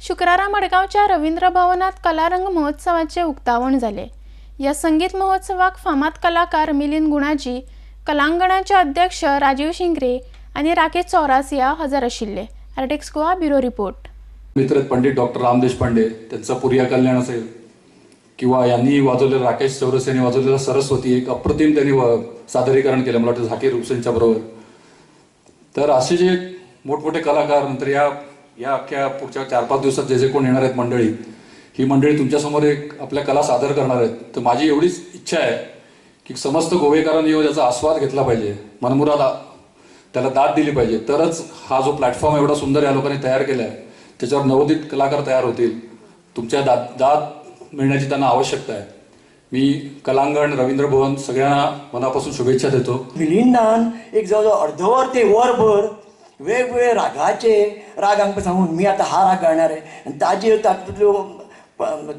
शुक्रारा मडगांवच्या रवींद्र भवनात कलारंग महोत्सवाचे उक्तावण जाले. ह्या संगीत महोत्सवाक फामाद कलाकार मिलिंद गुणाजी, कलांगणाचे अध्यक्ष राजीव शिंगरे आनी राकेश चौरासिया हजर आशिल्ले. आर्टेक्स गोवा ब्युरो रिपोर्ट. मित्र पंडित डॉक्टर राम देशपांडे त्यांचा पुरिया कल्याण असेल किंवा यांनी वाजवलेलं राकेश चौरस यांनी वाजवलेला सरस्वती एक अप्रतिम त्यांनी सादरीकरण केलं, मला वाटतं झाकीर हुसेनच्या बरोबर. तर असे जे मोठमोठे कलाकार नंतर या या अख्ख्या पुढच्या 4-5 दिवसात जे जे कोण येणार आहेत मंडळी, ही मंडळी तुमच्यासमोर एक आपल्या कला सादर करणार आहेत. तर माझी एवढीच इच्छा आहे की समस्त गोवेकरांनी येऊन याचा आस्वाद घेतला पाहिजे, मनमुराद त्याला दाद दिली पाहिजे, तरच हा जो प्लॅटफॉर्म एवढा सुंदर या लोकांनी तयार केला आहे त्याच्यावर नवोदित कलाकार तयार होतील. तुमच्या दाद मिळण्याची त्यांना आवश्यकता आहे. मी कलांगण रवींद्र भवन सगळ्यांना मनापासून शुभेच्छा देतो. मिलिंदान एक जवळ अर्धवर ते वरभर वेगवेगळे रागाचे राग आमकां सांगून मी आतां हा राग गाणार आहे आनी ताजेर तातूंतल्यो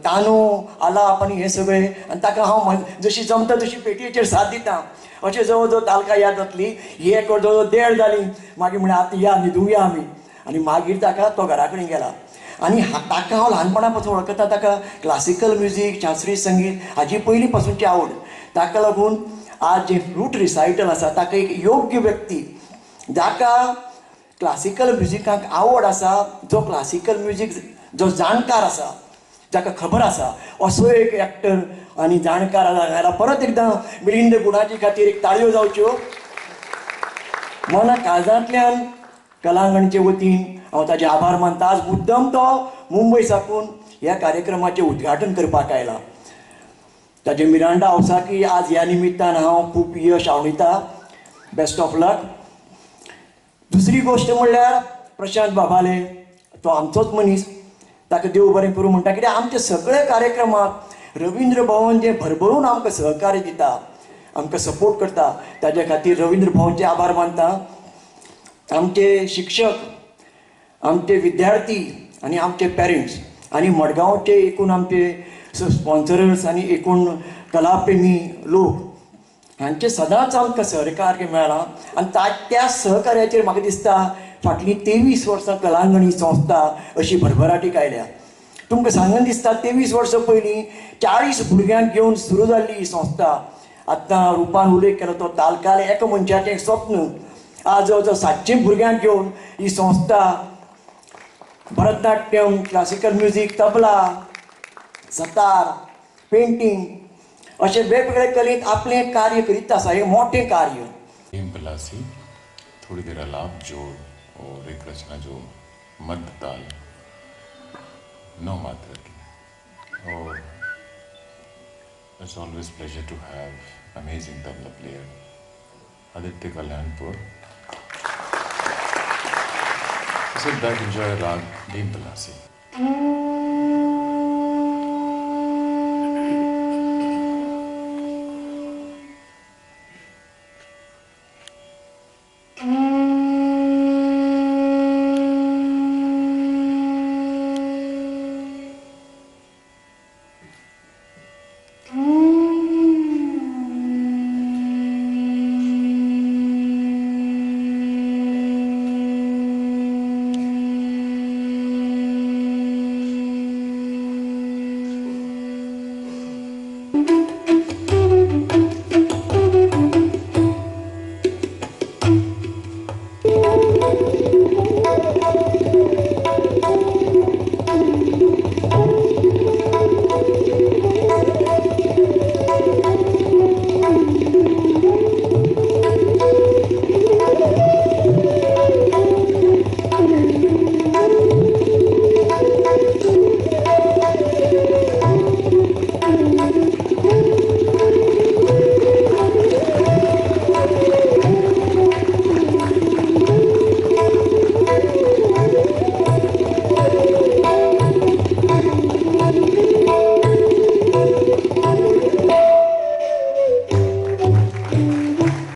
तानो आलाप आनी हें सगळें आनी ताका हांव जशी जमता तशी पेटयेचेर साथ दिता. अशें जवळ जवळ तालका याद जातली. ही एक जवळ जवळ 1.5 जाली, मागीर म्हणलें आतां या न्हिदुया आमी, आनी मागीर ताका तो घरा कडेन गेला. आनी ताका हांव ल्हानपणा पासून वळखता. ताका क्लासिकल म्युजीक, शास्त्रीय संगीत हाजी पयलीं पासूनची आवड. ताका लागून आज जें फ्लूट रिसायटल आसा ताका एक योग्य व्यक्ती जाका क्लासिकल म्युजिकाक आवड आसा, जो क्लासिकल म्युजीक जो जाणकार आसा, जाका खबर आसा, असो एक एक्टर आनी जाणकार आसा. जाल्यार परत एकदां मिलिंद गुणाजी खातीर एक ताळयो जावच्यो. मना काळजांतल्यान कलांगणचे वतीन हांव ताजे आभार मानता. आज मुद्दम तो मुंबय साकून ह्या कार्यक्रमाचें उद्घाटन करपाक आयला. ताजे मिरांडा हावसाकी आज ह्या निमित्तान हांव खूब यश आवडिता. Best of luck. दुसरी गोश्ट म्हणल्यार प्रशांत बाबाले, तो आमचोच मनीस, ताका देव बरें करूं म्हणटा. कित्याक आमचे सगळे कार्यक्रमाक रवींद्र भवन जें भरभरून आमकां सहकार्य दिता, आमकां सपोर्ट करता, ताजे खातीर रवींद्र भवनचे आभार मानता. आमचे शिक्षक, आमचे विद्यार्थी आनी आमचे पेरंट्स आनी मडगांवचे एकूण आमचे स्पॉन्सरर्स आनी एकूण कलाप्रेमी लोक हांचे सदांच आमकां सहकार्य मेळ्ळां. आनी त्या सहकार्याचेर म्हाका दिसता फाटलीं 23 वर्सां कलांगण ही संस्था अशी भरभराटीक आयल्या. तुमकां सांगून दिसता 23 वर्सां पयलीं 40 भुरग्यांक घेवन सुरू जाल्ली ही संस्था. आतां रुपान उल्लेख केलो तो तालकाल एका मनशाचें स्वप्न, आज जवळ जवळ 700 भुरग्यांक घेवन ही संस्था Bharatanatyam, classical music, tabla, sitar, painting अशे वेगवेगळे कलेंत आपलें कार्य करीत आसा. हें मोठें कार्य. पलासी, थोड़ी देर आलाप, जोड़ और एक रचना जो मध्य ताल 9 मात्रा की. और it's always pleasure to have amazing tabla player Aditya Kalyanpur. Sit back, enjoy Raag Bhim Palasi.